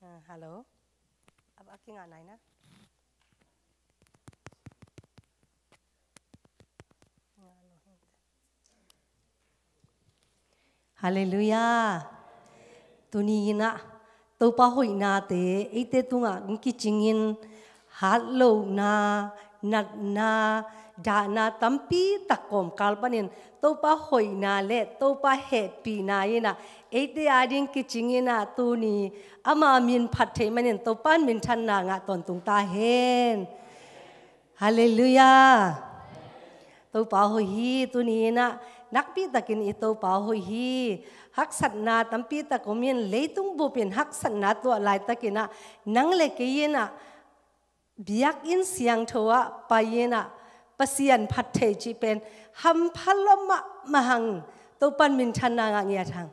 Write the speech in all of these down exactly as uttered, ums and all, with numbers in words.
Ah, hello. A, a kingah nai na. Halleluiah. Tuni in ah Topa hoihnate eite tungah kicingin, hatlohna, natna, dahna tampi tak kawmkal panin Topa hoihna le Topa hehpihna in ah eite ading kicingin ah tuni ama min phat theih manin Topa in minthanna ngah tawntung ta hen. Halleluiah. Topa hoih hi. Tuni in ah nakpi takin i Topa hoih hi. Haksatna tampi tak om in, leitung bup in haksatna tuah laitakin ah nang le kei in ah biakinn siangtho ah pai in ah Pasian phat thei cih pen hampha lua mahmah hang, Topa in minthanna ngah ngiat hang.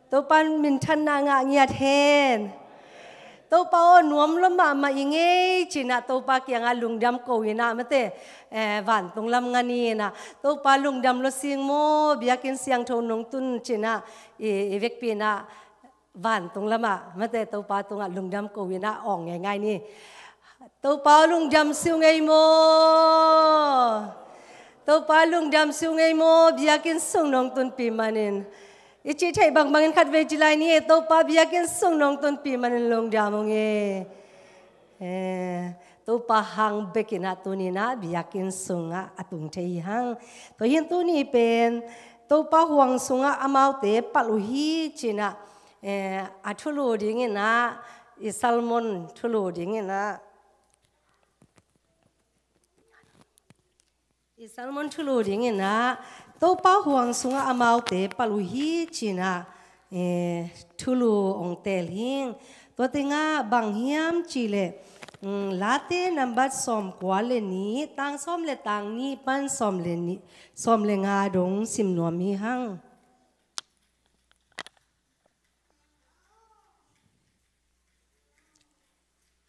Topa in minthanna ngah ngiat hen. Topa aw, nuam lua mahmah i ngei ci-in ah Topa kiangah lungdam ko in ah, mate, eh, vantung lam ngan in ah, Topa lungdam lua sing maw, biakinn siangtho nong tun ci-in ah i, i vekpi in ah vantung lamah, mate, Topa tungah lungdam ko in ah awng ngeingai ni. Topa aw, lungdam si ung ei maw. Topa lungdam si ung ei maw, biakinn sung nong tunpih manin. I cih theih bangbangin khatvei ci lai ni, Topa biakinn sung nong tunpih manin lungdam ung ei. Eh, Topa hang bek in ah tuni in ah biakinn sungah a tung thei hi hang. Tua hi in tuni pen Topa huang sungah amaute palh uh hi ci-in ah, eh, a thulu ding in ah, i sermon thulu ding in ah, i sermon thulu ding in ah, Topa huang sungah amaute palh uh hi ci-in ah, eh, thulu hong teel hing. Tua tengah bang hiam cih leh, mm, Late nambat sawmkua le nih, tang sawm le tang nih pan sawm le nih, sawm le nga dong sim nuam hi hang.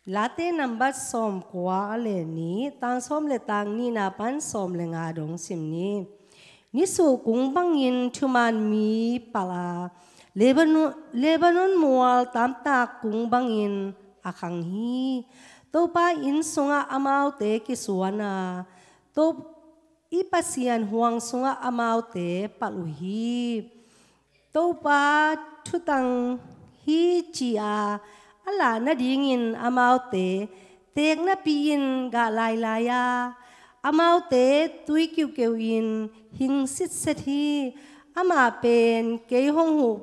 Late nambat sawmkua le nih, tang sawm le tang nihna pan sawm le nga dong sim ni. Nisuh kung bangin thuman mi palh a, Lebanon, Lebanon mual tamtak kung bangin a khang hi. Topa inn sungah amaute kisuan a, To-, i Pasian huang sungah amaute palh uh hi. Topa thutang hi ci-a a lah nadingin amaute teek napi-in gah lailai a, amaute tui kiuhkeuh in hing sitset hi. Amah pen kei hong huh,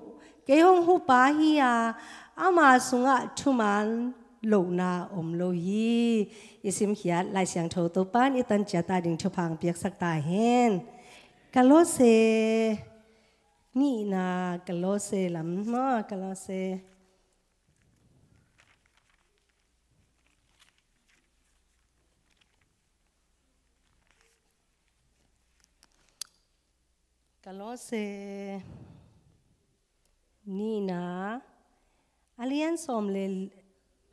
kei hong huhpa hi-a, ama sungah thuman lohna om lo hi. I simkhiat Lai Siangtho Topa in i tan ciat a ding thupha hong piaksak ta hen. Kolose nihna, Kolose lam maw, Kolose. Kolose nihna, a lian sawm le,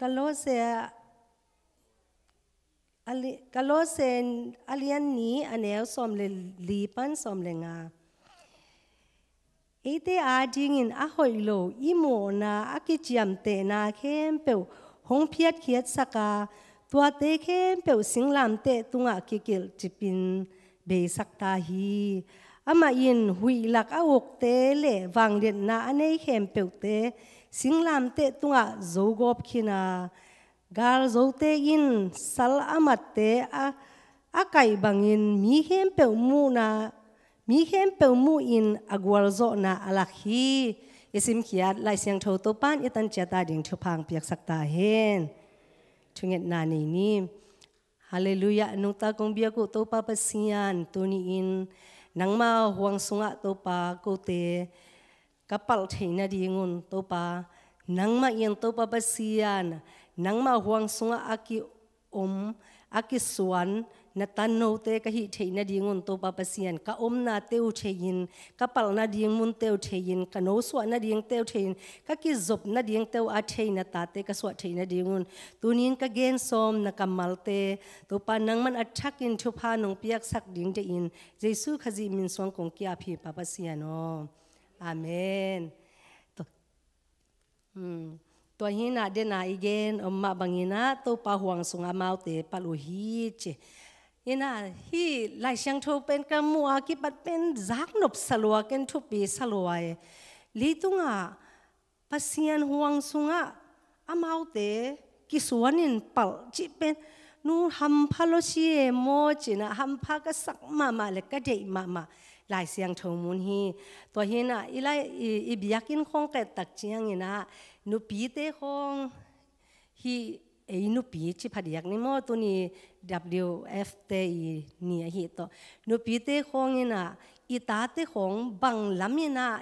Kolose a, a li-, Kolose a lian nih, a neu sawm le li pan sawm le nga. Eite adingin a hoih lo i mawhna a kiciamtehna khempeuh hong phiatkhiatsak a, tuate khempeuh singlamteh tungah kikilhcipin beisak ta hi. Amah in huih lak a ukte le vangliatna a nei khempeuhte singlamteh tungah zogawp khin a, galzote in sal a matte a, a kaih bangin mi khempeuh muhna, mi khempeuh muhin a gualzawhna a lak hi. I simkhiat Lai Siangtho Topa in i tan ciat a ding thupha hong piaksak ta hen. Thungetna nei ni. Halleluiah. Nungta kong biak uh Topa Pasian, tuni-in nangma huang sungah Topa kote ka palh theih nadingun Topa, nangmah in Topa Pasian, nangmah huang sungah a kiom, a kisuan na tannote ka hih theih nadingun Topa Pasian, ka omnate uh thei-in, ka palh nading munte uh thei-in, ka nosuah nadingte uh thei-in, ka kizop nadingte uh a thei na tate ka suah theih nadingun, tuni-in ka gen sawm na kammalte Topa nangman a thakin thupha nong piaksak ding deihin Jesu Khazih min suang kong ki-ap hi Pa Pasian aw. Amen. To-, hmm. Tua hi-in ah, den a i gen om mah bangin ah, Topa huang sungah amaute palh uh hi ci. Hi-in ah, hih Lai Siangtho pen ka muh a kipat pen zaknop sa lua, ken thupi sa lua e. Leitungah Pasian huang sungah amaute kisuanin palh cih pen, nu, hampha lo si e maw ci-in ah, hampha ka sak mahmah leh ka deih mahmah Lai Siangtho mun hi. Tua hi-in ah, i lai, i, i biakinn khawng ka et tak ciangin ah, nupite khawng, hih ei nupi ci phadiak ni maw, tuni W F te i ni ahi tawh. Nupite khawng in ah, i tate khawng bang lam in ah,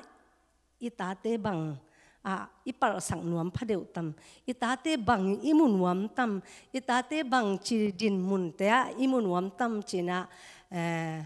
i tate bang ah i palhsak nuam phadeuh tam, i tate bang i mu nuam tam, i tate bang ci dinmunte ah i mu nuam tam ci-in ah, eh,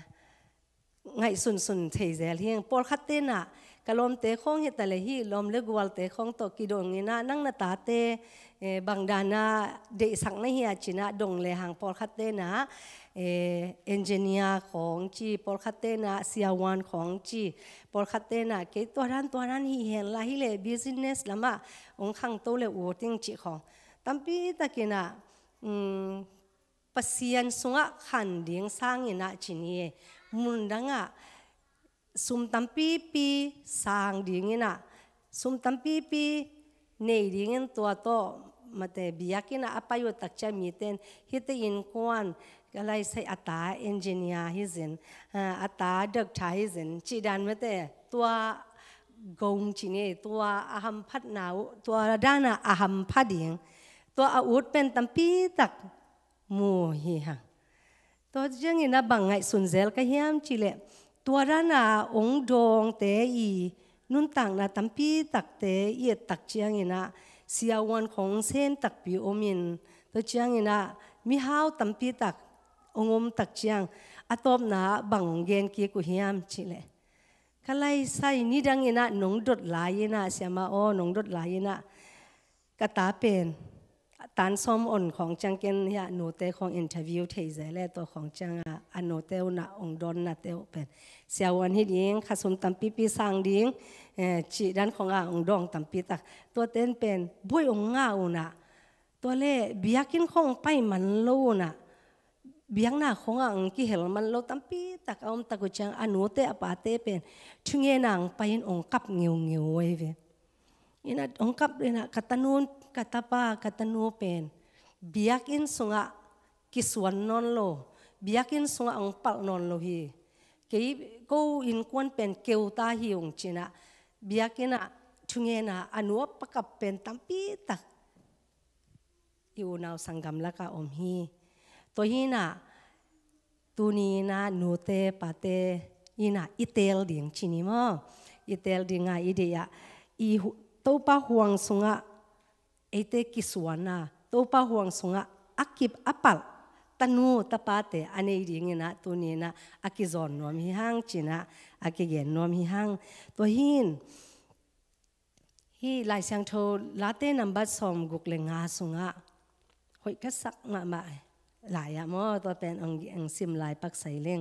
ngaihsunsun thei zel hi. Pawlkhatte in ah, ka lawmte khawng hi ta leh, hih lawm le gualte khawng tawh kidongin ah, nang na tate, eh, bang dan a deihsak na hia ci-in ah dong lehang, pawlkhatte in ah, eh, engineer khawng ci, pawlkhatte in ah siavuan khawng ci, pawlkhatte in ah kei tua dan, tua dan hi hen la, hi leh business lamah hong khangto leh ut ing ci khawng. Tampi takin ah, um, Pasian sungah khan ding sangin ah ci ni e, mundangah sum tampipi sang dingin ah, sum tampipi nei dingin, tua tawh mate biakinn ah a pai uh tak ciang mite in, hihte innkuan, ka lai sai, a ta engineer hi zen, ah, a ta doctor hi zen cih dan mate, tua gong ci ni e, tua a hamphatna uh, tua dan a a hampha ding, tua a ut pen tampi tak mu hi hang. Tua ciangin ah bang ngaihsun zel ka hiam cih leh, tua dan a hong dawngte i nuntakna tampi takte i et tak ciangin ah, siavuan khawng sem takpi om in, tua ciangin ah mihau tampi tak hong om tak ciang, a tawpna ah bang hong gen kik uh hiam cih leh, ka lai sai, nidangin ah nong dot lai in ah, siamah aw, nong dot lai in ah, ka ta pen tan sawm on khawng ciang, ken hih a nute khawng interview thei zel e, tua khawng ciang a, a nute un ah hong dawnnate uh pen, siavuan hi ding, kha sum tampipi sang ding, eh, cih dan khawng ah hong dawng tampi tak. Tuate in pen buai hong ngah un ah, tua leh biakinn khawng pai man lo un ah, biakna khawng ah hong kihel man lo tampi tak a om tak uh ciang, a nute a pate pen thungen a hong pai in hong kap ngeungeu uh ahi ve. In ah hong kap in ah, ka tanu, ka tapa, ka tanu pen biakinn sungah kisuan nawn lo, biakinn sungah hong palh nawn lo hi. Kei, ko innkuan pen keu ta hi ung ci-in ah, biakinn ah thungen a, a nu a pakap pen tampi tak i unau sanggam lakah om hi. Tua hi-in ah, tuni in ah nute pate in ah i teel ding ci ni maw? I teel ding a i deih ah, i hu-, Topa huang sungah eite kisuan a, Topa huang sungah a kip a palh tanu tapate a nei dingin ah, tuni in ah a kizawn nuam hi hang ci-in ah, a kigen nuam hi hang. Tua hi-in, hih Lai Siangtho Late nambat sawmguk le nga sungah, hoih ka sak mahmah lai ah maw, tua pen hong, hong sim lai pak sai leng.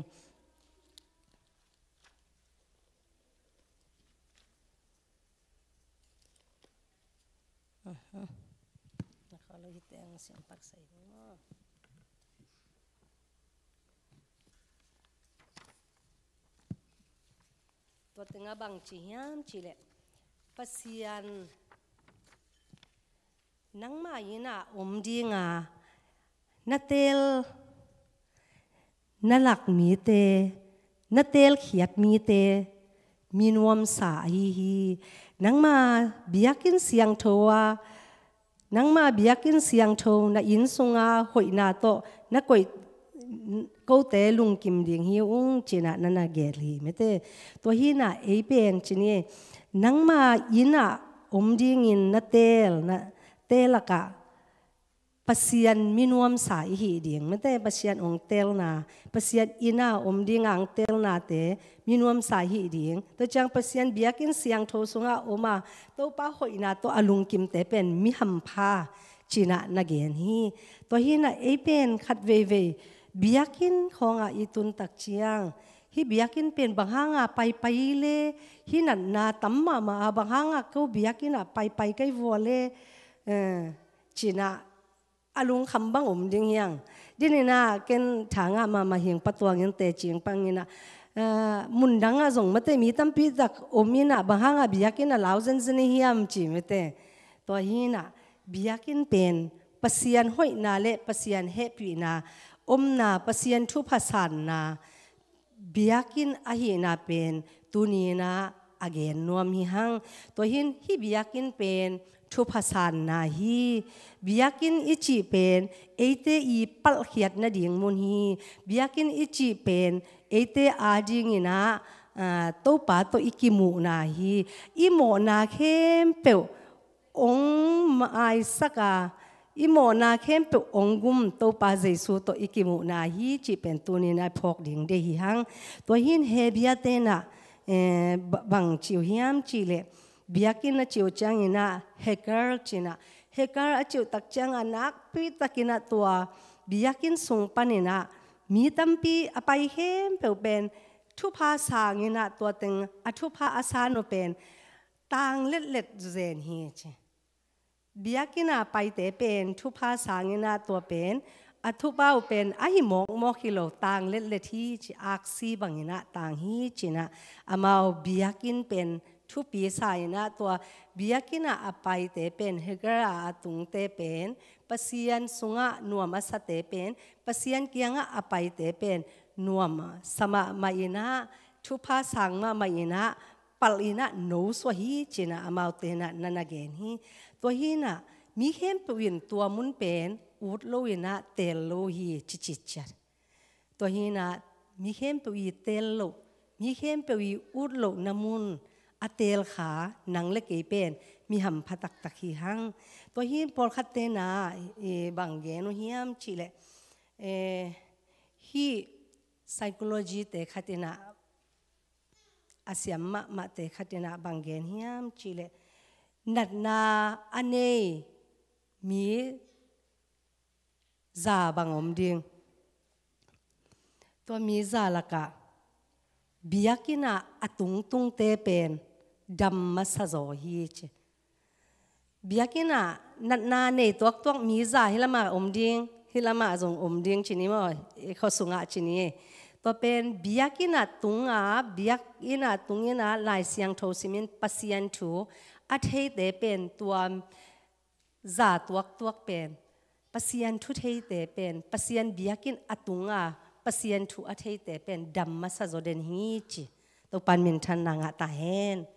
Aha. Na kha lo hite hong sim pak sai leng maw. Tua tengah bang ci hiam cih leh, Pasian, nangmah in ah om ding a, na teel, na lak mite, na teelkhiat mite mi nuamsa ahi hi. Nangma biakinn siangtho a, nangma biakinn siangtho, na inn sunga hoihna tawh na koih, kote lungkim ding hi ung ci-in ah na na gen hi mate. Tua hi-in ah ei pen ci ni, nangma inn ah om dingin na teel, na teel lakah Pasian mi nuamsa i hih ding mate. Pasian hong teelna, Pasian inn ah om ding a hong teelnate mi nuamsa i hih ding. Tua ciang Pasian biakinn siangtho sungah om a, Topa hoihna tawh a lungkimte pen mi hampha ci-in ah na gen hi. Tua hi-in ah ei pen khat veivei biakinn khawng ah i tun tak ciang, hih biakinn pen bang hang a paipai le, hih natna tam mahmah a, bang hang a ko biakinn ah paipai kei vua le, Eh, ci-in ah a lungkham bang om ding hiang. Dinin ah ken thangah mahmah hing patuangin teci pangin ah, eh, mundang ah zong mate mi tampi tak om in ah bang hangah biakinn a lau zenzen i hiam ci mate. Tua hi-in ah biakinn pen Pasian hoihna le Pasian hehpihna omna, Pasian thupha sanna biakinn ahihna pen tuni-in ah a gen nuam hi hang. Tua hi-in hih biakinn pen thupha sanna hi. Biakinn i cih pen eite i palhkhiat nading mun hi. Biakinn i cih pen eite adingin ah, ah, Topa tawh i kimuhna hi. I mawhna khempeuh hong maisak a, i mawhna khempeuh hong gum Topa Jesu tawh i kimuhna hi cih pen tuni-in ah phawk ding deih hi hang. Tua hi-in Hebru te-in ah, eh, ba-, bang ci uh hiam cih leh, biakinn a cih uh ciangin ah Hagar ci-in ah, Hagar a cih uh tak ciangah nakpi takin ah tua biakinn sung panin ah mi tampi a pai khempeuh pen thupha sangin ah tua teng a thupha a san uh pen tang letlet zen hi ci. Biakinn a paite pen thupha sangin ah tua pen a thupha uh pen ahi mawkmawk hi lo, tang letlet hi ci, aksi bangin ah tang hi ci-in ah amau biakinn pen thupi sa-in ah tua biakinn a a paite pen Hagar a a tungte pen Pasian sungah nuam a sate pen Pasian kiangah a paite pen nuam a sa mahmah in ah thupha sang mahmah in ah palh in ah nosuah hi ci-in ah amaute in ah na na gen hi. Tua hi-in ah mi khempeuh in tua mun pen ut lo in ah teel lo hi ci ciciat. Tua hi-in ah mi khempeuh i teel loh, mi khempeuh i ut lohna mun a teel kha nang le kei pen mi hampha taktak hi hang. Tua hi-in pawlkhatte in ah, eh, bang gen uh hiam cih leh, eh, hih psychology te khat in ah a siam mahmahte khat in ah bang gen hiam cih leh, natna a nei mi za bang om ding. Tua mi za lakah biakinn a a tungtungte pen dam masa zaw hi ci. Biakinn ah natna nei tuaktuak mi za hih lamah om ding, hih lamah zong om ding ci ni maw, i khua sungah ci ni. Tua pen biakinn a tung a, biakinn a tung in ah Lai Siangtho simin Pasian thu a theite pen tua za tuaktuak pen, Pasian thu theite pen, Pasian biakinn a tung a Pasian thu a theite pen dam masa zaw den hi ci. Topa'n minthanna ngah ta hen.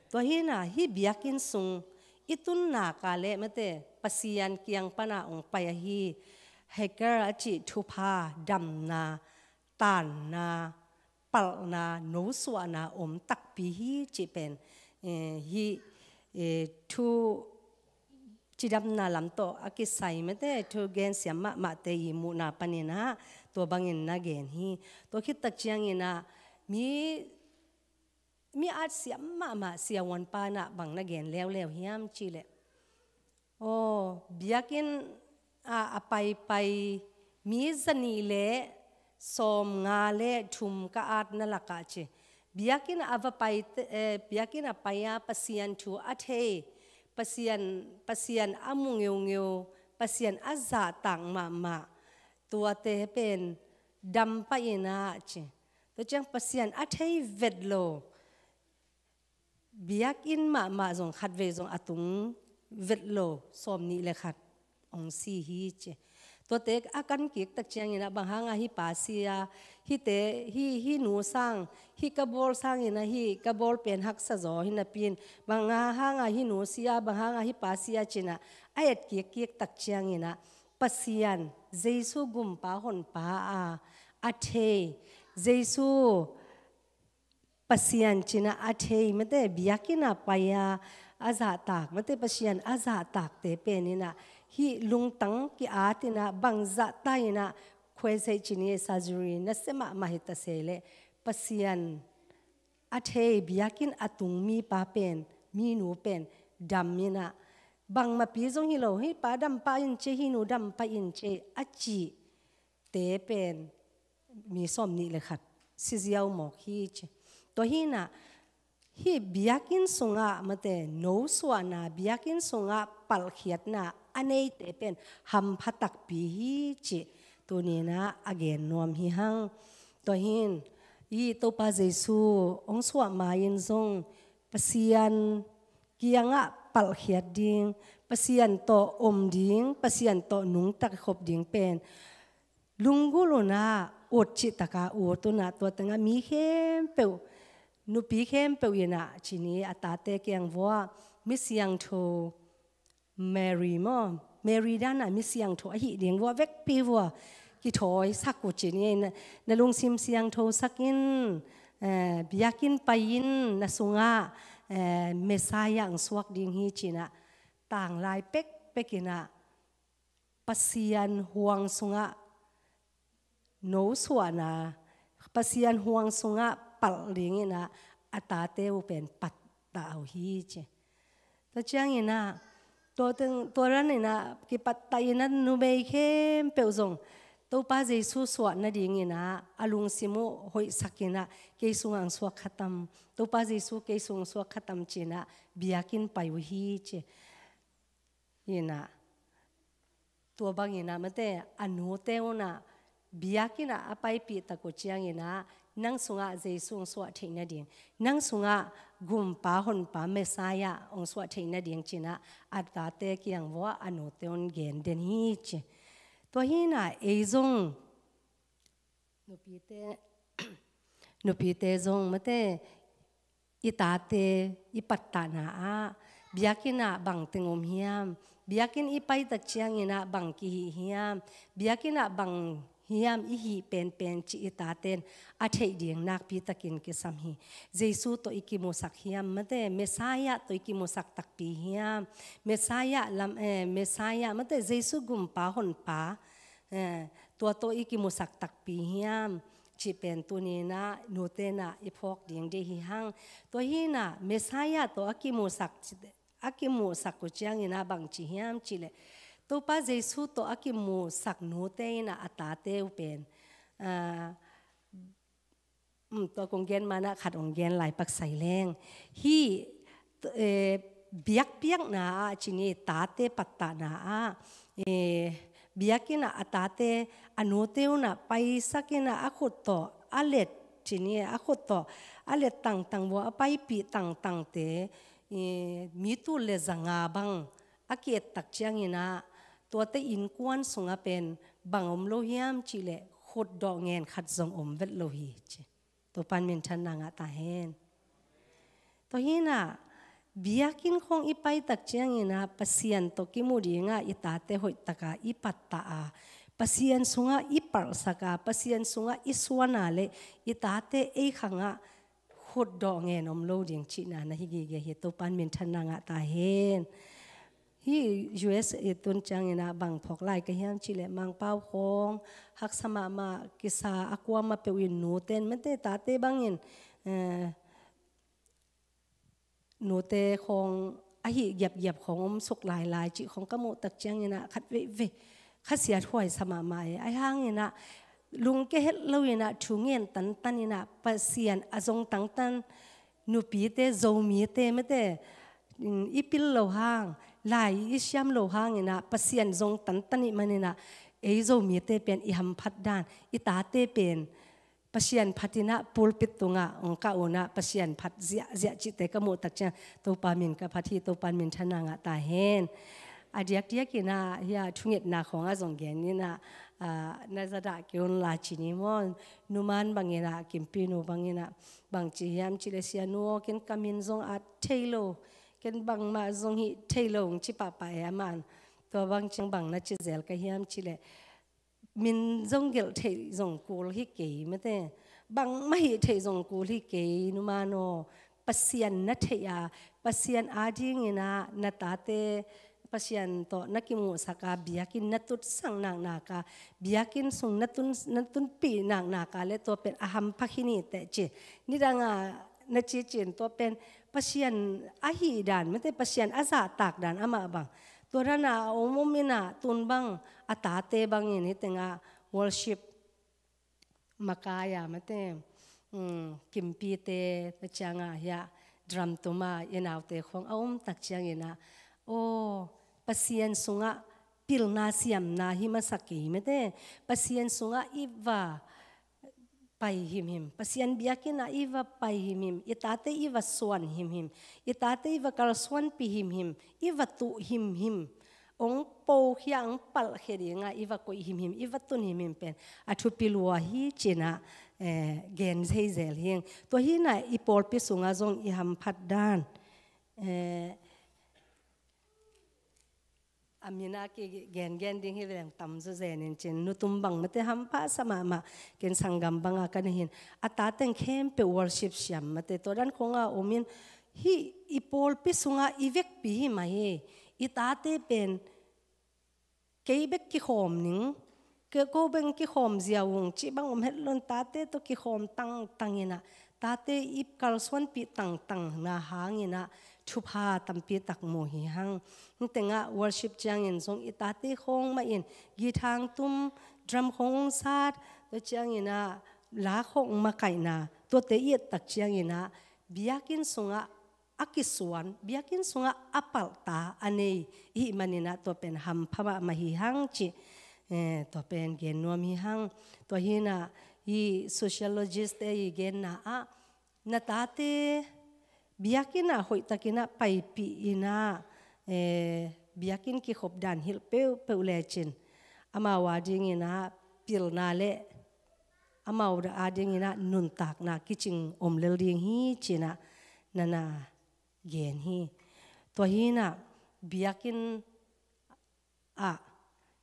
Tua hi-in ah hih biakinn sung i tun nak leh mate Pasian kiang pan a hong pai ahi Hagar a cih thupha, damna, taanna, palhna, nosuahna om takpi hi cih pen, eh, hih, eh, thu cidamna lam tawh a kisai mate thu gensiam mahmahte i muhna panin ah tua bangin na gen hi. Tua khit tak ciangin ah mi, mi aat siam mahmah siavuanpa in ah bang na gen leuleu hiam cih leh, aw, biakinn a, a paipai mi zanih le sawmnga le thum ka aatna lakah ci. Biakinn a va pai te, eh, biakinn a pai a Pasian thu a thei, Pasian, Pasian a mu ngeungeu, Pasian a zahtak mahmah, tuate pen dam pah in ah ci. Tua ciang Pasian a thei vet lo, biakinn mahmah zong khatvei zong a tung vet lo, sawmnih le khat hong si hi ci. Tuate a kan kik tak ciangin ah bang hanga hih pa si a, hihte, hih, hih nu sang, hih ka bawl sangin ah hih ka bawl pen haksa zaw hi napi-in, bang hanga hih nu si a, bang hanga hih pa si a ci-in ah a et kikkik tak ciangin ah Pasian, Jesu gumpa honpa a, a thei, Jesu Pasian ci-in ah a thei mate biakinn a pai a, a zahtak mate Pasian a zahtakte pen in ah hih lungtang ki-at in ah bang zahta in ah khuaisei ci ni surgery nasia mahmah hi ta se leh Pasian a thei biakinn a tung mipa pen, minu pen dam in ah bangmahpi zong hi lo, hih pa dam pah in ci, hih nu dam pah in ci a cih te pen mi sawmnih le khat si ziau mawk hi ci. Tua hi-in ah hih biakinn sungah mate, no suahna, biakinn sungah palhkhiatna a neite pen hampha takpi hi cih tuninah a gen nuam hi hang. Tua hin, i Topa Jesu hong suah ma-in zong Pasian kiangah palhkhiat ding, Pasian tawh om ding, Pasian tawh nungta khop ding pen lunggulh unah, ut cihtaka ut unah, tua tengah mi khempeuh, nupi khempeuh inah cini a tate kiang vuah mi siangtho Mary maw, Mary danah mi siangtho ahi ding vuah vekpi vuah kithawisak uh cini, na, na lungsim siangtho sakin, eh, biakinn pai-in na sungah, eh, Messiah ang suak ding hi cinah tanglai pekpek inah Pasian huang sungah no suahna, Pasian huang sungah palh dinginah a tate uh pen pattah uh hi ci. Tua cianginah, tua teng, tua raninah kipattah inah numei khempeuh zong Topa Jesu suah nadinginah a lungsim uh hoihsakinah kei sungah ang suak khatam, Topa Jesu kei sungah suak khatam cinah biakinn pai uh hi ci. Inah, tua banginah mate a nute unah biakinnah a paipih tak uh cianginah nang sungah Jesu hong suah theih nading, nang sungah gumpa honpa Messiah hong suah theih nading cinah a tate kiang vuah a nute un gen den hi ci. Tua hinah ei zong nupite, nupite zong mate i tate i pattahna ah biakinnah bangteng om hiam? Biakinn i paitak cianginah bang kihih hiam? Biakinnah bang hiam i hih penpen cih i taten a theih ding nakpitakin kisam hi. Jesu tawh i kimusak hiam mate? Messiah tawh i kimusak takpi hiam? Messiah lam, eh, Messiah mate, Jesu gumpa honpa, eh, tua tawh i kimusak takpi hiam? Cih pen tuninah nutenah i phawk ding deih hi hang. Tua hinah Messiah tawh a kimusak, a kimusak uh cianginah bangci hiam cihleh Topa Jesu tawh a kimusak nute inah a tate uh pen, ah, um, tua kong gen manah khat hong gen lai pak sai leng. Hih, eh, biakpiakna ah cini tate pattahna ah, eh, biakinnah a tate a nute unah paisakinah a khut tawh a let cini a khut tawh a let tangtang vuah a paipih tangtangte, eh, mi tul le zanga bang a ki-ettak cianginah tuate innkuan sungah pen bang om lo hiam cihleh khutdawh ngen khat zong om vet lo hi ci. Topan minthanna ngah ta hen. Tua hinah biakinn khawng i paitak cianginah Pasian tawh kimu dingah i tate hoihtaka i pattah a, Pasian sungah i palhsaka, Pasian sungah i suana le i tate ei khangah khutdawh ngen om lo ding cihna na hi gige hi. Topan minthanna ngah ta hen. Hih U S A tun cianginah bang phawk lai ka hiam cihleh Mangpau khawng haksa mahmah kisa a kuamah peuh in nuten mate tate bangin, eh, nute khawng ahi giapgiap khawng om suk lailai cih khawng ka muhtak cianginah khat veivei khasiat huaisa mahmah e. Ahi hanginah lungke het loinah thu ngen tantaninah Pasian a zong tangtan nupite, Zomite mate, mm, i pil lo hang, lai i siam lo hanginah Pasian zong tantan ih maninah ei Zomite pen i hamphat dan, i tate pen Pasian phatinah pulpit tungah hong kah unah Pasian phat ziahziah cihte ka muhtak ciang Topa min ka phat hi. Topan minthanna ngah ta hen. A diakdiakinah hia thungetna khawngah zong geninah, ah, na zadah kei unla cini maw, numan banginah, Kimpinu banginah bangci hiam cihleh, sianu aw, ken ka min zong at thei lo, ken bangmah zong hih thei lo, hong ci pahpah e. Aman tua bang ciang bang na ci zel ka hiam cihleh, min zong gelh theih zong kul hi kei mate, bangmah hih theih zong kul hi kei, numan aw, Pasian na theih a, Pasian adinginah na tate Pasian tawh na kimuhsaka, biakinn na tutsak naknaka, biakinn sung na tun, na tunpih naknaka le tua pen a hampha khin hi teh ci. Nidanga na cicin tua pen Pasian ahi dan mate, Pasian a zahtak dan amah bang tua dana a om om inah tun bang a tate bangin hih tengah worship makai a mate, um, Kimpite na cianga hia drum tuma i naute khawng a om tak ciangin ah, aw, Pasian sungah pilna siamna hi masa kei mate, Pasian sungah i va pai himhim, Pasian biakinn ah i va pai himhim, i tate i va suan himhim, i tate i va kalsuanpih himhim, i va tuh himhim, ong pokhia, ong palhkhia dinga i va koih himhim, i va tun himhim pen a thupi lua hi cinah, eh, gen zeizel hing. Tua hinah i pawlpi sungah zong i hamphat dan, eh, a mina kigengen ding hi leng tam zu zenin cin, nutum bang mate hampha sa mahmah, ken sanggam banga ka na hin, a tateng khempeuh worship siam mate, tua dan khonga omin, hih i pawlpi sungah i vekpi hi mah hi, i tate pen kei bek kikhawm ning, ke ko bek kikhawm ziau ung cih bang om het lon, tate tawh kikhawm tangtang inah, tate i kalsuanpih tangtang na hang inah thupha tampi tak mu hi hang. Hih tengah worship ciangin zong i tate khawng mah in guitar tum, drum khawng hong sat, tua ciang inah la khawng makaihna, tuate i et tak ciang inah biakinn sungah a kisuan, biakinn sungah a palhta a nei i hih maninah tua pen hampha mahmah hi hang cih, eh, tua pen gen nuam hi hang. Tua hinah hih sociologist te i genna ah, na tate biakinn ah hoihtakinah paipih inah, eh, biakinn kikhop dan hilh peuhpeuh lecin amau a dinginah pilna le amau a dinginah nuntakna kicing om lel ding hi cinah nana gen hi. Tua hinah biakinn ah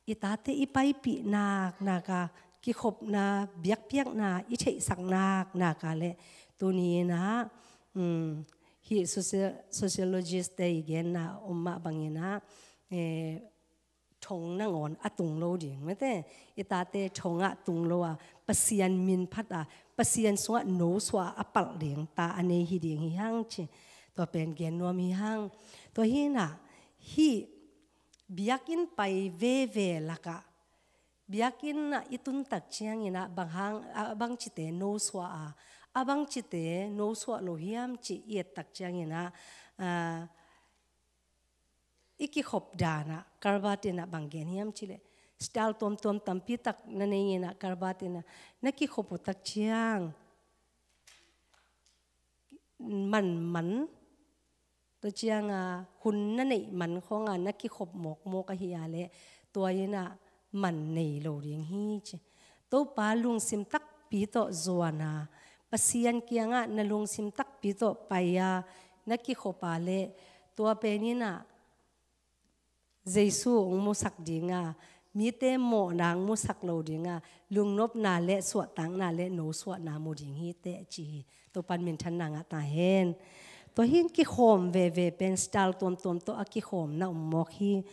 i tate i paipih naknaka, kikhopna biakpiakna i theihsak naknaka le tuni inah, um, hih soci-, sociologist te i genna om mah banginah, eh, thong nangawn a tung lo ding mate, i tate thongah tung lo a, Pasian min phat a, Pasian sungah nosuah a palh ding ta a nei hi ding hi hang ci. Tua pen gen nuam hi hang. Tua hinah hih biakinn pai veve lakah, biakinn ah i tun tak ciang inah bang hang, a bangcite nosuah a, a bangcite nosuah lo hiam cih i et tak ciang inah, ah, i kikhop dan ah Calvert inah bang gen hiam cih leh, style tuamtuam tampi tak na nei inah Calvert inah na kikhop uh tak ciang manman, tua cianga hun na neih man khawnga na kikhop mawkmawk ahi a leh tua inah man nei lo ding hi ci. Topa lungsim takpi tawh zuana, Pasian kiangah na lungsim takpi tawh pai-a na kikhop a leh tua pen inah Jesu hong musak dinga, mite mawhna hong musak lo dinga, lungnopna le suahtakna le nosuahna mu ding hi teh ci hi. Topan minthanna ngah ta hen. Tua hin kikhawm veve pen style tuamtuam tawh a kikhawmna om mawk hi.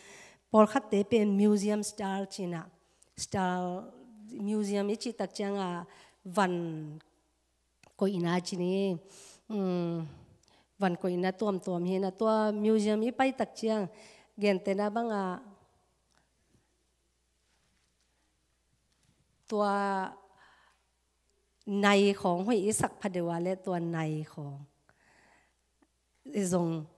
Pawlkhatte pen museum style cinah, style museum i cih tak cianga van koihna ci ni, um, van koihna tuamtuam hi na, tua museum i pai tak ciang gentehna banga tua nai khawng hoih i sak phadeuh a le tua nai khawng i zong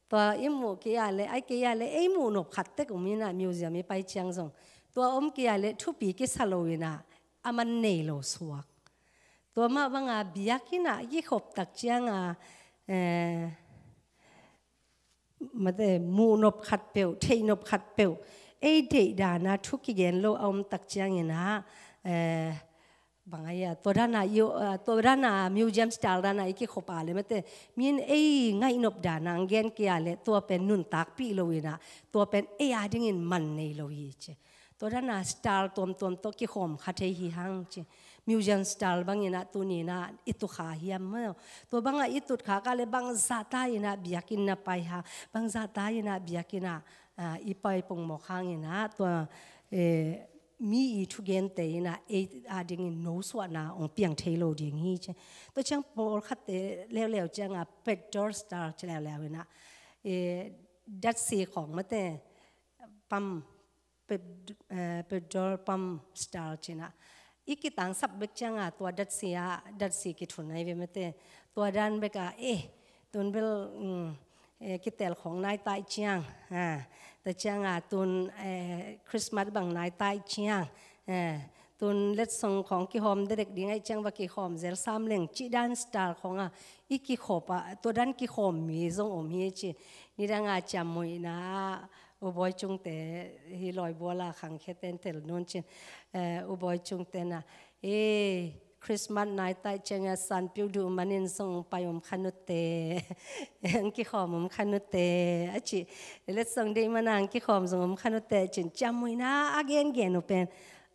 tua i muh kei a le, ai kei a le, ei muh nop khat tek om inah museum i pai ciang zong tua om kei a le thupi kisa lo inah a man nei lo suak. Tua mah banga biakinn ah i kikhop tak cianga, eh, mate, muh nop khat peuh, theih nop khat peuh, ei deih dana thu kigen lo a om tak ciang inah, eh, bang ai a, tua dana i, ah, tua dana museum style dana i kikhop a le mate, min ei ngaih nop dana ang gen kei a le tua pen nuntakpih lo inah, tua pen ei a dingin man nei lo hi ci. Tua dana style tuamtuam tawh kikhawm kha thei hi hang ci. Museum style bang inah tuni inah i tukha hiam maw? Tua banga i tutkha ka le bangzahta inah biakinn na pai ha, bangzahta inah biakinn ah, ah, i pai pongmawk hang inah tua, eh, mi i thugente inah ei a dingin nosuahna hong piang thei lo ding hi ci. Tua ciang pawlkhatte leuleu cianga petrol style ci leuleu inah, eh, datsi khawng mate, pump, pet-, eh, petrol pump style cinah i kitangsap bek cianga tua datsi ah, datsi kithun ai ve mate, tua dan beka, eh, Tun bel, um, eh, kitel khawng nai ta i ciang, ah, tua ciang a tun, eh, Christmas bang nai ta i ciang, eh, tun letsong khawng kihawm dedek ding a i ciang va kikhawm zel sam leng cih dan style khawng a i kikhop a, tua dan kikhawm mi zong om hi ci. Nidang a ciammuihna ah U Bawi Cungte hi lawi bual a khangkhiate in tel nun cin, eh, U Bawi Cungte na, eh, Christmas nai ta i ciang a sanpiu duh manin zong pai om kha nute. Ang kikhawm om kha nute a ci. Letsong deih man a ang kikhawm zong om kha nute cin ciammuihna a gengen uh pen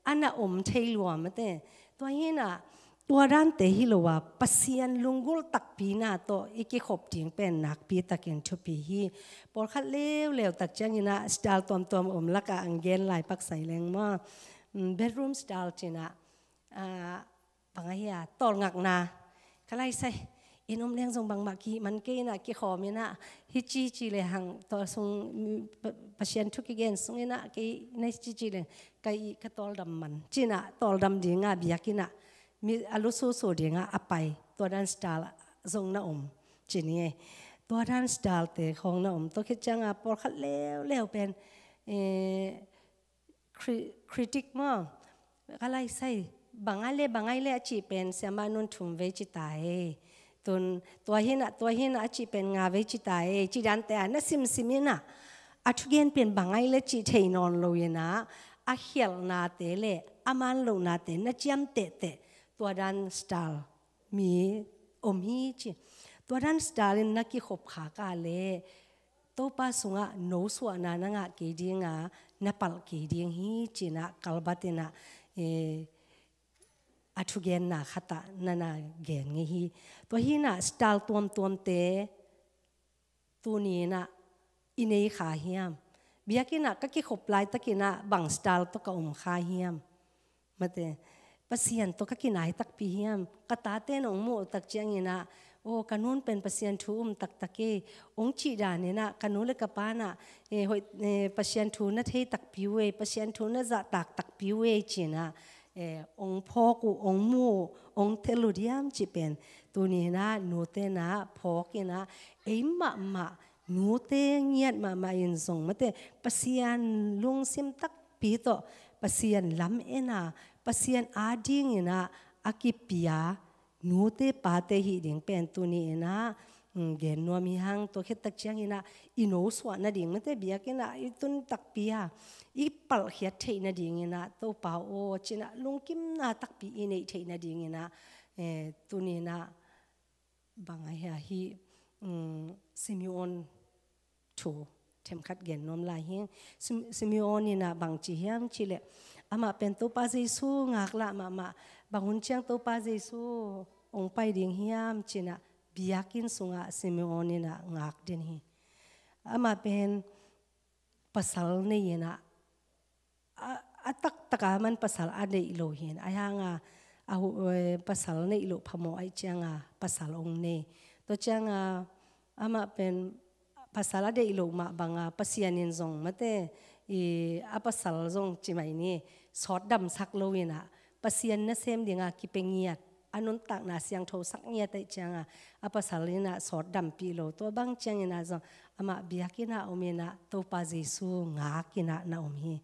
a na om thei lua mate. Tua hi na, tua dante hi lo a Pasian lunggulh takpi na tawh i kikhop ding pen nakpi takin thupi hi. Pawlkhat leuleu tak ciangin a style tuamtuam om lak a ang gen lai pak sai leng maw. Mm, bedroom style cin a, ah, bang a hi a, tawlngakna. Ka lai sai, inn um leng zong bangmah kihih man kei in a kikhawm in a, hi ci ci le hang, tua sung, mm, Pa-, Pasian thu kigen sung in a, kei na hi ci ci le, ka i, ka tawldam man. Cin a, tawldam ding a, biakinn a, mi a lususu ding a, a pai. Tua dan style zong na om. Cin hi e. Tua dan style te khawng na om. Tua khit ciang a, pawlkhat leuleu pen, eh, cri-, critic maw. Ka lai sai, bang a le, bang a le a cih pen, siamah nun thum vei ci ta e. Tun, tua hi na, tua hi na a cih pen nga vei ci ta e. Cih dante a, na simsim in a, a thugen pen bang a le cih thei nawn lo in a, a khialhnate le, a man lohnate, na ciamtehteh, tua dan style mi om hi ci. Tua dan style in na kikhop khak a le, Topa sungah nosuahna na ngah kei ding a, na palh kei ding hi cin a kalbat in a, eh, a thugenna khat ah na na gen ngei hi. Tua hi na style tuamtuamte tuni in a i nei kha hiam? Biakinn ah ka kikhop laitakin a bang style tawh ka om kha hiam? Mate, Pasian tawh ka kinai takpi hiam? Ka tate in hong muh tak ciangin a, aw, ka nun pen Pasian thu um taktak e, hong cih dan in a, ka nu le ka pa in a, eh, hoih, eh, Pasian thu na thei takpi uh e, Pasian thu na zahtak takpi uh e, cin a, eh, hong phawk uh, hong muh uh, hong tel uh diam cih pen. Tuni in a, nute in a, phawk in a, ei mahmah, nute ngiat mahmah in zong mate, Pasian lungsim takpi tawh, Pasian lam en a, Pasian ading in a, a kipia, nute pate hih ding pen tuni in a, mm, gen nuam hi hang. Tua khit tak ciangin a, i nosuah nading mate, biakinn ah i tun takpi a, i palhkhiat theih nading in a, Topa aw, cin a lungkimna takpi i neih theih nading in a, eh, tuni in a, bang a hia hi, mm, Simeon thu themkhat gen nuam lai hi. Sim-, Simeon in a bang ci hiam cih leh, amah pen Topa Jesu ngak lah mahmah, bang hun ciang Topa Jesu hong pai ding hiam cin a, biakinn sungah Simeon in a ngak den hi. Amah pen pasal nei in a, a, a taktak a man pasal a neih lo hi in, a hang a, a hu-, eh, pasal neih loh phamawh ahih ciang a, pasal hong nei. Tua ciang a, amah pen pasal a neih loh mah bang a, Pasian in zong mate, i, a pasal zong ci mai ni, sawt damsak lo in a, Pasian nasem ding a kipia ngiat, a nuntakna siangtho sak ngiat ahih ciang a, a pasal in a sawt dampih lo. Tua bang ciangin a zong, amah biakinn ah om in a, Topa Jesu ngak in a na om hi.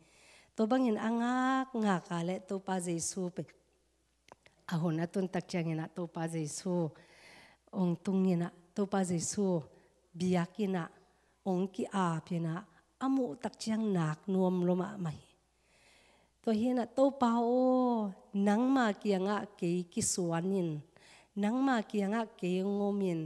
Tua bangin a ngak, ngak a le Topa Jesu pen, a hun a tun tak ciangin a Topa Jesu hong tung in a, Topa Jesu biakinn ah hong ki-ap in a, a muh tak ciang nak nuam lua mahmah hi. Tua hi in a, Topa aw, nangma kiangah kei kisuan in, nangma kiangah kei hong om in,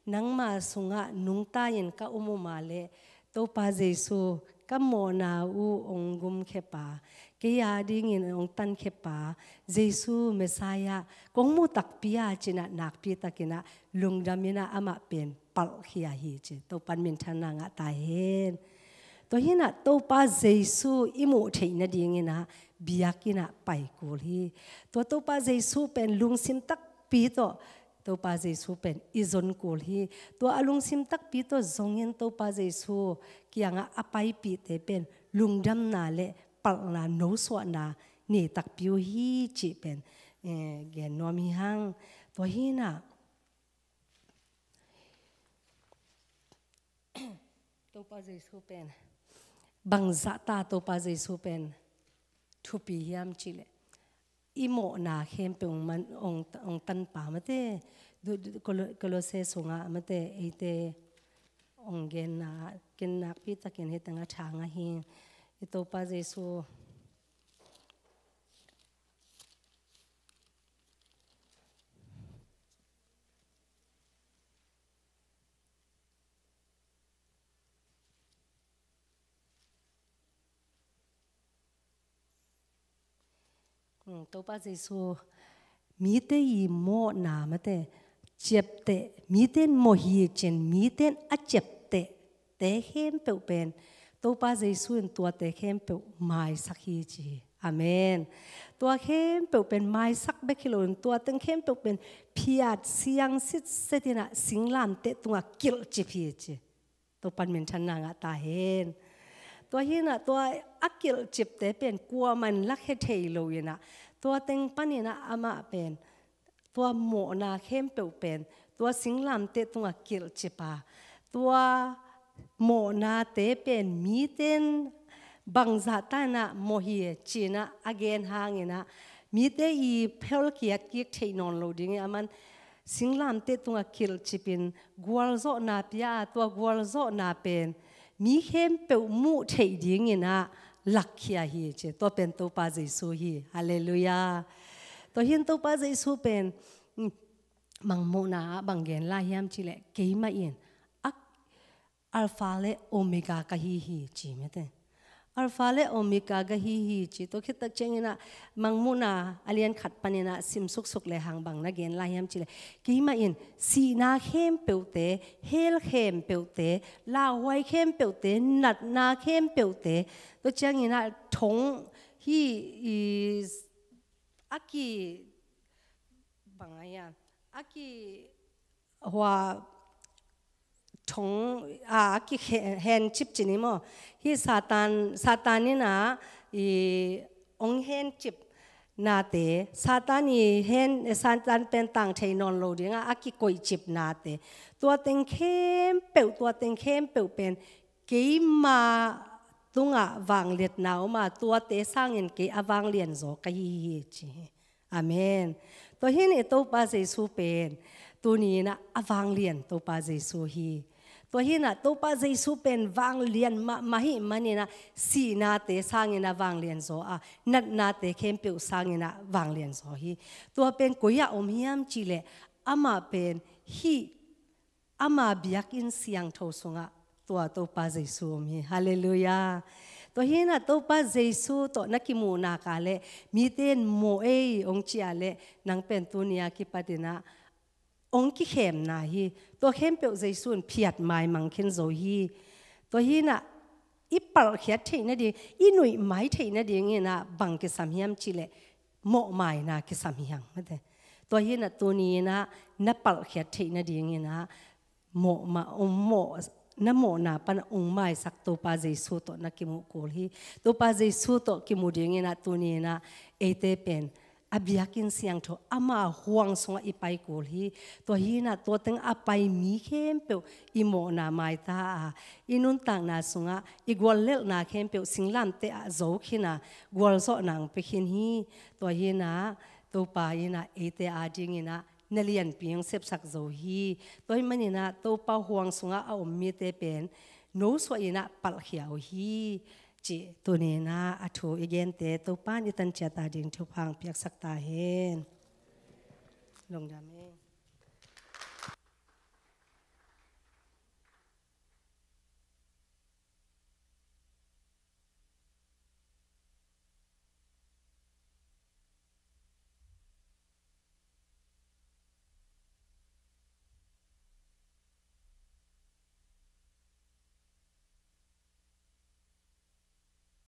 nangma sungah nungta in ka om om a le, Topa Jesu, ka mawhna uh hong gumkhia pa, kei adingin hong tankhia pa, Jesu Messiah, kong muh takpi a cin a, nakpi takin a lungdam in a, amah pen palhkhia hi ci. Topa'n minthanna ngah ta hen. Tua hi in a, Topa Jesu i muh theih nading in a, biakinn ah pai kul hi. Tua Topa Jesu pen lungsim takpi tawh, Topa Jesu pen i zon kul hi. Tua a lungsim takpi tawh zongin Topa Jesu kiangah a paipihte pen lungdamna le palhna, nosuahna nei takpi uh hi cih pen, eh, gen nuam hi hang. Tua hi in a, Topa Jesu pen bangzah ta Topa Jesu pen thupi hiam cih leh, i mawhna khempeuh hong man, hong, hong tanpa mate. Du, du, Kolo-, Kolose sungah mate, eite hong genna, ken nakpi takin hih tengah thang ahi. I Topa Jesu Hmm, Topa Jesu, mite i mawhna mate, ciapteh, mite in mawh hi cin, mite in a ciapteh te khempeuh pen Topa Jesu in tuate khempeuh maisak hi ci hi. Amen. Tua khempeuh pen maisak bek hi loin tua teng khempeuh pen phiat siang sitset in ah singlamteh tungah kilhcip hi ci. Topan minthanna ngah ta hen. Tua hi in ah tua a kilhcipte pen kuamah in lakhia thei lo in ah tua teng panin ah amah pen tua mawhna khempeuh pen tua singlamteh tungah kilhcip a, tua mawhnate pen mite in bangzah ta in ah mawh hi ci in ah a gen hangin ah mite i phelkhiat kik theih nawn lo dingin aman singlamteh tungah kilhcip in gualzawhna pia a, tua gualzawhna pen mi khempeuh muh theih dingin ah lakkhia hi ci. Tua pen Topa Jesu hi. Halleluiah. Tua hi in Topa Jesu pen, mm, mangmuhna ah bang gen lai hiam cih leh, keimah in a, Alpha le Omega ka hi hi ci mate. Alpha le Omega ka hi hi ci. Tua khit tak ciangin ah mangmuhna a lian khat panin ah sim suksuk lehang bang na gen lai hiam cih leh, keimah in sihna khempeuhte, hell khempeuhte, lauhuai khempeuhte, natna khempeuhte, tua ciangin ah thong hi i a ki bang a hiam, a ki hua thong a, a ki he-, hencip ci ni maw. Hi Satan, Satan in ah i hong hencipnate, Satan i hen, Satan pen tang thei nawn lo dingah a kikoihcipnate, tua teng khempeuh, tua teng khempeuh pen keima tungah vangliatna om a, tuate sangin kei a vanglian zaw ka hi hi ci hi. Amen. Tua hi in i Topa Jesu pen tuni in ah a vanglian Topa Jesu hi. Tua hi in ah Topa Jesu pen vanglian mahmah hi manin ah sihnate sangin a vanglian zaw a, natnate khempeuh sangin a vanglian zaw hi. Tua pen koi ah om hiam cih leh, amah pen hih ama biakinn siangtho sungah tua Topa Jesu om hi. Halleluiah. Tua hi in ah Topa Jesu tawh na kimuh nak leh, mite in mawh ei hong ci leh, nang pen tuni a kipat in ah hong kikhemna hi. Tua khempeuh Jesu in phiat maimang khin zo hi. Tua hi in ah i palhkhiat theih nading, i nuihmai theih nadingin ah bang kisam hiam cih leh, mawhmaina kisam hi hang mate. Tua hi in ah tuni in ah na palhkhiat theih nadingin ah mawhmai, um, mawh, na mawhna pan a hong maisak Topa Jesu tawh na kimuh kul hi. Topa Jesu tawh kimu dingin ah tuni in ah eite pen a biakinn siangtho ama huang sungah i pai kul hi. Tua hi in ah tua teng a pai mi khempeuh i mawhna maita a, i nuntakna sungah i guallelhna khempeuh singlamteh ah zo khin a, gualzawhna hong pia khin hi. Tua hi in ah Topa in ah eite adingin ah na lianpi hong sepsak zo hi. Tua hi manin ah Topa huang sungah a om mite pen nosuah in ah palhkhia uh hi, cih tuni in ah a thu i gente Topa in i tan ciat ading thupha hong piaksak ta hen. Lungdam hi.